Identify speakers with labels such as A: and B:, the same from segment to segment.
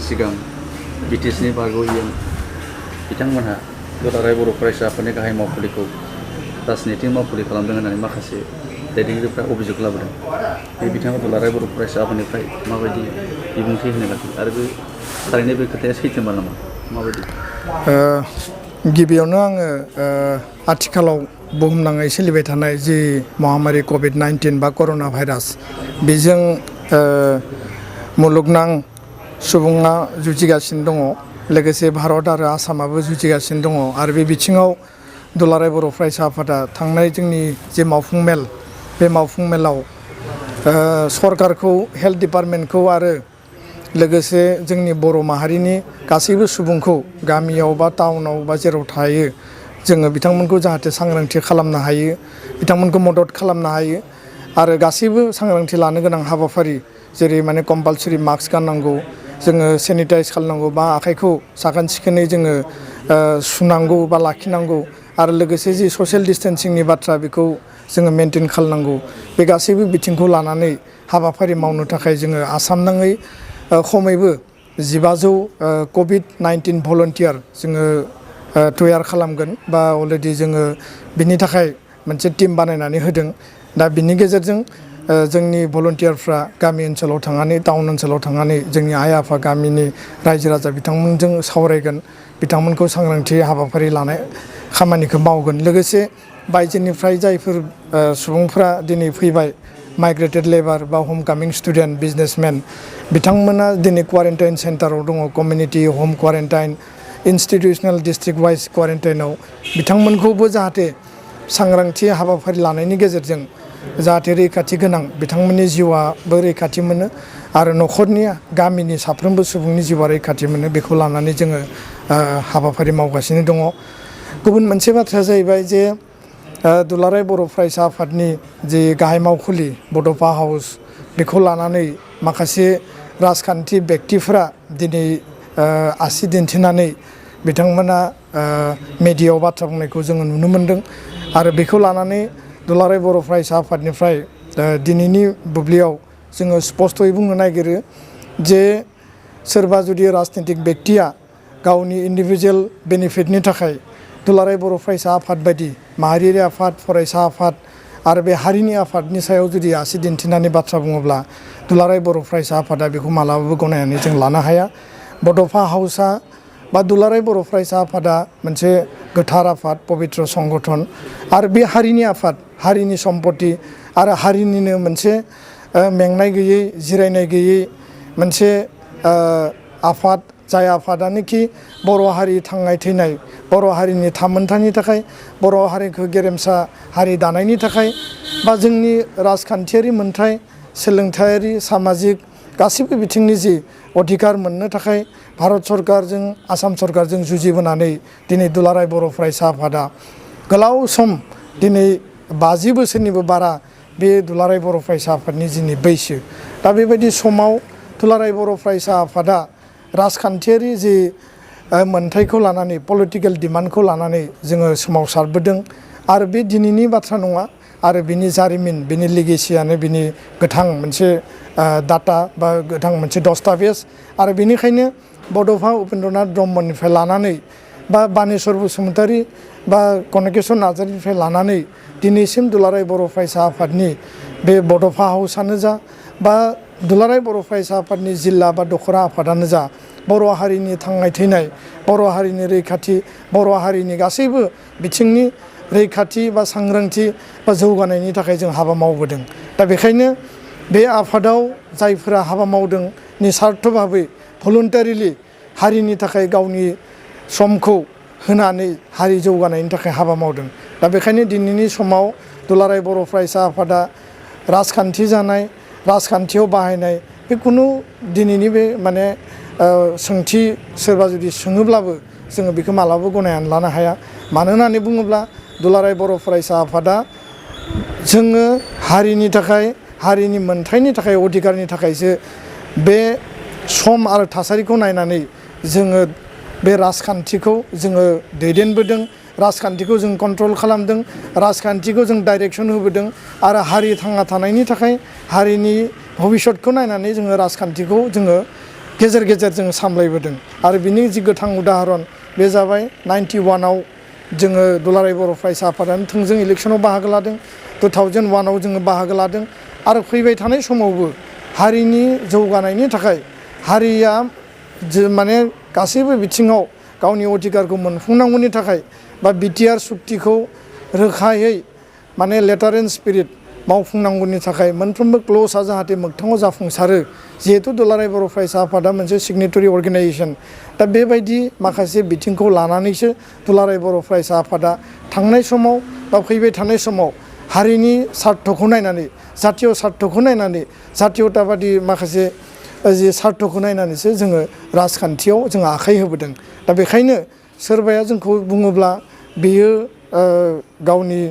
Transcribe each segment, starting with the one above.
A: सिगां ब्रिटिशनि बारग'यैयाव बिथांमोनहा दुलाराय बर' फरायसा आफादनि गाहाय मावखुलिखौ राजनितिक मावखुलि खालामदों होननानै माखासे दैदेनगिरिफ्रा अभियोग लाबोदों। बे बिथाङा दुलाराय बर' फरायसा आफादनिफ्राय माबायदि बिबुंथि होनो लादों आरो बे थारैनो बे खोथाया सैथोमार नामा माबायदि?
B: गिबियावनो आङो आथिखालाव बुहुमनाङै सोलिबाय थानाय जि महामारी कभिड-19 बा कर'ना भाइरास बेजों मुलुगनां सुबुङा जुजिगासिनो दङ। लोगोसे भारत आरो आसामाबो जुजिगासिनो दङ आरो बे बिथिङाव दुलाराय बर' फरायसा आफादा थांनाय जोंनि जे मावफुं मेल बे मावफुं मेलाव सरकारखौ हेल्थ डिपार्टमेन्टखौ आरो लोगोसे जोंनि बर' माहारिनि गासैबो सुबुंखौ गामियाव बा टाउनाव बा जेराव थायो जोङो बिथांमोनखौ जाहाथे सांग्रांथि खालामनो हायो, बिथांमोनखौ मदद खालामनो हायो आरो गासैबो सांग्रांथि लानो गोनां हाबाफारि जेरै माने कम्पालसरि मास्क गाननांगौ, जोङो सेनिटाइज खालामनांगौ बा आखाइखौ साखोन सिखोनै जोङो सुनांगौ बा लाखिनांगौ आरो लोगोसे जि ससियेल डिस्टेन्सिंनि बाथ्रा बेखौ जोङो मेनटेन खालामनांगौ। बे गासैबो बिथिंखौ लानानै हाबाफारि मावनो थाखाय जोङो आसाम नाङै खमैबो 1500 कभिड-19 भलन्टियार जोङो तैयार खालामगोन बा अलरेडि जोङो बिनि थाखाय मोनसे टिम बानायनानै होदों। दा बिनि गेजेरजों जोंनि भलन्टियारफ्रा गामि ओनसोलाव थांनानै टाउन ओनसोलाव थांनानै जोंनि आइ आफा गामिनि रायजो राजा बिथांमोनजों सावरायगोन, बिथांमोनखौ सांग्रांथि हाबाफारि लानाय खामानिखौ मावगोन। लोगोसे बायजोनिफ्राय जायफोर सुबुंफ्रा दिनै फैबाय माइग्रेटेड लेबार बा हम कामिं स्टुडेन्ट बिजनेसमेन बिथांमोना दिनै क्वारेन्टाइन सेन्टाराव दङ, कमिउनिटि हम क्वारेन्टाइन, इन्सटिटिउसनेल डिस्ट्रिक्ट वाइज क्वारेन्टाइनाव बिथांमोनखौबो जाहाथे सांग्रांथि हाबाफारि लानायनि गेजेरजों जाहाथे रैखाथि गोनां बिथांमोननि जिउआबो रैखाथि मोनो आरो न'खरनि गामिनि साफ्रोमबो सुबुंनि जिउआ रैखाथि मोनो बेखौ लानानै जोङो हाबाफारि मावगासिनो दङ। गुबुन मोनसे बाथ्राया जाहैबाय जे दुलाराय बर' फरायसा आफादनि जि गाहाय मावखुलि बड'फा हाउस बेखौ लानानै माखासे राजखान्थि बेक्तिफ्रा दिनै आसि दिन्थिनानै बिथांमोना मेडियायाव बाथ्रा बुंनायखौ जोङो नुनो मोनदों आरो बेखौ लानानै दुलाराय बर' फरायसा आफादनिफ्राय दिनैनि बुब्लियाव जोङो स्पस्तयै बुंनो नागिरो जे सोरबा जुदि राजनितिक बेक्तिया गावनि इन्डिभिजुवेल बेनिफिटनि थाखाय दुलाराय बर' फरायसा आफाद बायदि माहारियारि आफाद, फरायसा आफाद आरो बे हारिनि आफादनि सायाव जुदि आसि दिन्थिनानै बाथ्रा बुङोब्ला दुलाराय बर' फरायसा आफादा बेखौ मालाबाबो गनायनानै जों लानो हाया। बड'फा हाउसआ बा दुलाराय बर' फरायसा आफादा मोनसे गोथार आफाद, पबित्र संगठन आरो बे हारिनि आफाद, हारिनि सम्पति आरो हारिनिनो मोनसे मेंनाय गैयै, जिरायनाय गैयै मोनसे आफाद, जाय आफादानोखि बर' हारि थांनाय थैनाय, बर' हारिनि थामोन्थानि थाखाय, बर' हारिखौ गेरेमसा हारि दानायनि थाखाय बा जोंनि राजखान्थियारि मोन्थाय, सोलोंथायारि, सामाजिक गासिबो बिथिंनि जि अधिकार मोननो थाखाय भारत सरकारजों आसाम सरकारजों जुजिबोनानै दिनै दुलाराय बर' फरायसा आफादा गोलाव सम दिनै 50 बोसोरनिबो बारा बे दुलाराय बर' फरायसा आफादनि जोंनि बैसो। दा बेबायदि समाव दुलाराय बर' फरायसा आफादा राजखान्थियारि जि मोन्थायखौ लानानै पलिटिकेल डिमान्डखौ लानानै जोङो सोमावसारबोदों आरो बे दिनैनि बाथ्रा नङा आरो बिनि जारिमिन, बिनि लिगेसियानो बिनि गोथां मोनसे डाटा बा गोथां मोनसे दस्तावेज आरो बेनिखायनो बड'फा उपेन्द्रनाथ ब्रह्मनिफ्राय लानानै बा बानेस्वर बसुमतारी बा कनकेश्वर नार्जारीनिफ्राय लानानै दिनैसिम दुलाराय बर' फरायसा आफादनि बे बड'फा हाउसआनो जा बा दुलाराय बर' फरायसा आफादनि जिल्ला बा दख'रा आफादानो जा बर' हारिनि थांनाय थैनाय, बर' हारिनि रैखाथि, बर' हारिनि गासैबो बिथिंनि रैखाथि बा सांग्रांथि बा जौगानायनि थाखाय जों हाबा मावबोदों। दा बेखायनो बे आफादाव जायफोरा हाबा मावदों निस्वार्थ भाबै भलुन्टारिलि हारिनि थाखाय गावनि समखौ होनानै हारि जौगानायनि थाखाय हाबा मावदों। दा बेखायनो दिनैनि समाव दुलाराय बर' फरायसा आफादा राजखान्थि जानाय, राजखान्थियाव बाहायनाय बे खुनु दिनैनि बे माने सोंथि सोरबा जुदि सोङोब्लाबो जोङो बेखौ मालाबाबो गनायनानै लानो हाया। मानो होननानै बुङोब्ला दुलाराय बर' फरायसा आफादा जोङो हारिनि थाखाय, हारिनि मोन्थायनि थाखाय, अधिकारनि थाखायसो बे सम आरो थासारिखौ नायनानै जोङो बे राजखान्थिखौ जोङो दैदेनबोदों, राजखान्थिखौ जों कन्ट्रल खालामदों, राजखान्थिखौ जों डाइरेक्सन होबोदों आरो हारि थांना थानायनि थाखाय हारिनि भबिसतखौ नायनानै जोङो राजखान्थिखौ जोङो गेजेर गेजेर जोङो सामलायबोदों आरो बिनि जि गोथां उदाहरन बे जाबाय 91आव जोङो दुलाराय बर' फरायसा आफादानो थोंजों इलेक्सनाव बाहागो लादों 2001आव जोङो बाहागो लादों आरो फैबाय थानाय समावबो हारिनि जौगानायनि थाखाय हारिया माने गासैबो बिथिङाव गावनि अधिकारखौ मोनफुंनांगौनि थाखाय बा बिटिआर सुक्तिखौ रोखायै माने लेटार एन्ड स्पिरिट मावफुंनांगौनि थाखाय मोनफ्रोमबो क्लजआ जाहाथे मोगथाङाव जाफुंसारो जिहेतु दुलाराय बर' फरायसा आफादा मोनसे सिगनेटरि अर्गेनाइजेसन दा बेबायदि माखासे बिथिंखौ लानानैसो दुलाराय बर' फरायसा आफादा थांनाय समाव बा फैबाय थानाय समाव हारिनि सार्थखौ नायनानै जातीय सार्थखौ नायनानै जातीयताबादि माखासे जि सार्थखौ नायनानैसो जोङो राजखान्थियाव जोङो आखाइ होबोदों दा बेखायनो सोरबाया जोंखौ बुङोब्ला बेयो गावनि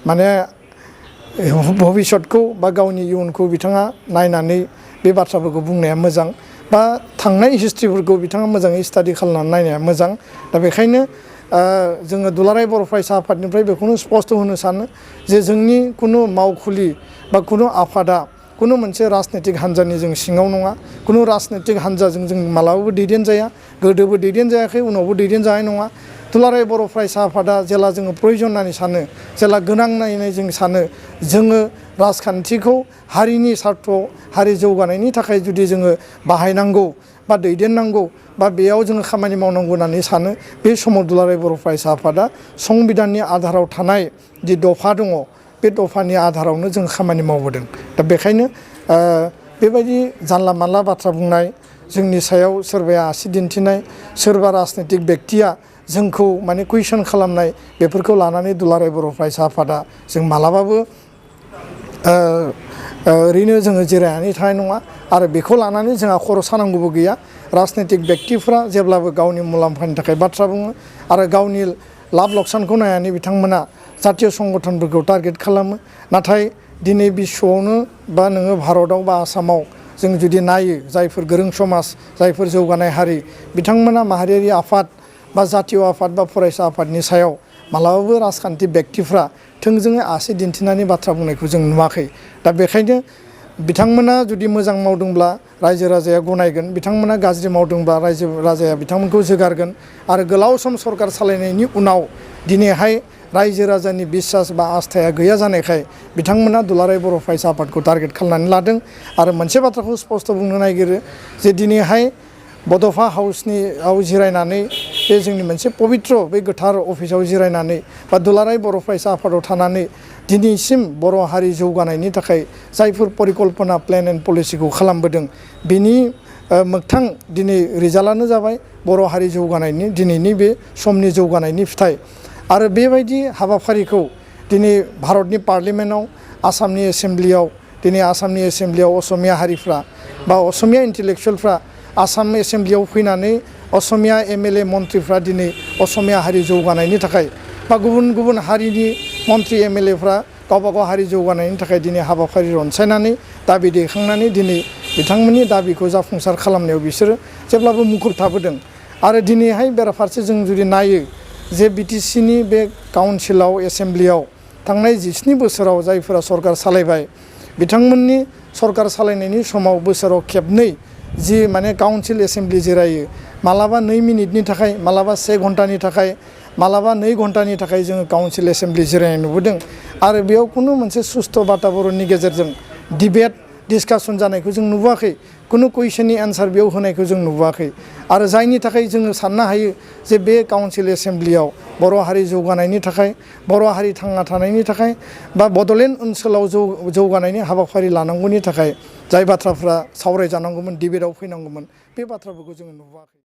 B: माने भबिष्यतखौ बा गावनि इयुनखौ बिथाङा नायनानै बे बाथ्राफोरखौ बुंनाया मोजां बा थांनाय हिस्ट्रिफोरखौ बिथाङा मोजाङै स्टाडि खालामनानै नायनाया मोजां दा बेखायनो जोङो दुलाराय बर' फरायसा आफादनिफ्राय बेखौनो स्पष्ट होनो सानो जे जोंनि कुनु मावखुलि बा कुनु आफादा कुनु मोनसे राजनितिक हान्जानि जों सिङाव नङा कुनु राजनितिक हान्जाजों जों मालाबाबो दैदेनजाया गोदोबो दैदेनजायाखै उनावबो दैदेनजानाय नङा दुलाराय बर' फरायसा आफादा जेला जोङो प्रयजन होननानै सानो जेला गोनां नायनानै जों सानो जोङो राजखान्थिखौ हारिनि सार्थ हारि जौगानायनि थाखाय जुदि जोङो बाहायनांगौ बा दैदेननांगौ बा बेयाव जोङो खामानि मावनांगौ होननानै सानो बे समाव दुलाराय बर' फरायसा आफादा संबिधाननि आधाराव थानाय जि दफा दङ बे दफानि आधारावनो जों खामानि मावबोदों दा बेखायनो बेबायदि जानला मानला बाथ्रा बुंनाय जोंनि सायाव सोरबाया आसि दिन्थिनाय सोरबा राजनितिक बेक्तिया जोंखौ माने कुइसन खालामनाय बेफोरखौ लानानै दुलाराय बर' फरायसा आफादा जों मालाबाबो ओरैनो जोङो जिरायनानै थानाय नङा आरो बेखौ लानानै जोंहा खर' सानांगौबो गैया राजनितिक बेक्तिफ्रा जेब्लाबो गावनि मुलाम्फानि थाखाय बाथ्रा बुङो आरो गावनि लाब लकसानखौ नायनानै बिथांमोना जातीय संगठनफोरखौ टारगेट खालामो नाथाय दिनै बिश्वआवनो बा नोङो भारताव बा आसामाव जों जुदि नायो जायफोर गोरों समाज जायफोर जौगानाय हारि बिथांमोना माहारियारि आफाद बा जातीय आफाद बा फरायसा आफादनि सायाव मालाबाबो राजखान्थि बेक्तिफ्रा थोंजोङै आसि दिन्थिनानै बाथ्रा बुंनायखौ जों नुवाखै दा बेखायनो बिथांमोना जुदि मोजां मावदोंब्ला रायजो राजाया गनायगोन बिथांमोना गाज्रि मावदोंब्ला रायजो राजाया बिथांमोनखौ जोगारगोन आरो गोलाव सम सरकार सालायनायनि उनाव दिनैहाय रायजो राजानि बिसास बा आस्थाया गैया जानायखाय बिथांमोना दुलाराय बर' फरायसा आफादखौ टारगेट खालामनानै लादों आरो मोनसे बाथ्राखौ स्पष्ट बुंनो नागिरो जे दिनैहाय बड'फा हाउसआव जिरायनानै बे जोंनि मोनसे पबित्र बे गोथार अफिसाव जिरायनानै बा दुलाराय बर' फरायसा आफादाव थानानै दिनैसिम बर' हारि जौगानायनि थाखाय जायफोर परिकल्पना प्लेन एन्ड पलिसिखौ खालामबोदों बिनि मोगथां दिनै रिजाल्टआनो जाबाय बर' हारि जौगानायनि दिनैनि बे समनि जौगानायनि फिथाइ आरो बेबायदि हाबाफारिखौ दिनै भारतनि पार्लियामेन्टआव आसामनि एसेम्ब्लियाव दिनै आसामनि एसेम्ब्लियाव असमिया हारिफ्रा बा असमिया इन्टेलेक्सुवेलफ्रा आसाम एसेम्ब्लियाव फैनानै असमिया एमएलए मन्थ्रिफ्रा दिनै असमिया हारि जौगानायनि थाखाय बा गुबुन गुबुन हारिनि मन्थ्रि एमएलएफ्रा गावबा गाव हारि जौगानायनि थाखाय दिनै हाबाफारि रनसायनानै दाबि दैखांनानै दिनै बिथांमोननि दाबिखौ जाफुंसार खालामनायाव बिसोरो जेब्लाबो मुखुब थाबोदों आरो दिनैहाय बेराफारसे जों जुदि नायो जे बिटिसिनि बे काउन्सिलाव एसेम्ब्लियाव थांनाय 17 बोसोराव जायफोरा सरकार सालायबाय बिथांमोननि सरकार सालायनायनि समाव बोसोराव खेबनै जि माने काउन्सिल एसेम्ब्लि जिरायो मालाबा 2 मिनिटनि थाखाय मालाबा 1 घन्टानि थाखाय मालाबा 2 घन्टानि थाखाय जोङो काउन्सिल एसेम्ब्लि जिरायनाय नुबोदों आरो बेयाव कुनु मोनसे सुस्थ' बाताबरणनि गेजेरजों डिबेट डिसकासन जानायखौ जों नुबोआखै कुनु कुइसननि एन्सार बेयाव होनायखौ जों नुबोआखै आरो जायनि थाखाय जोङो साननो हायो जे बे काउन्सिल एसेम्ब्लियाव बर' हारि जौगानायनि थाखाय बर' हारि थांना थानायनि थाखाय बा बड'लेण्ड ओनसोलाव जौगानायनि हाबाफारि लानांगौनि थाखाय जाय बाथ्राफ्रा सावरायजानांगौमोन डिबेटआव फैनांगौमोन बे बाथ्राफोरखौ जोङो नुबोआखै।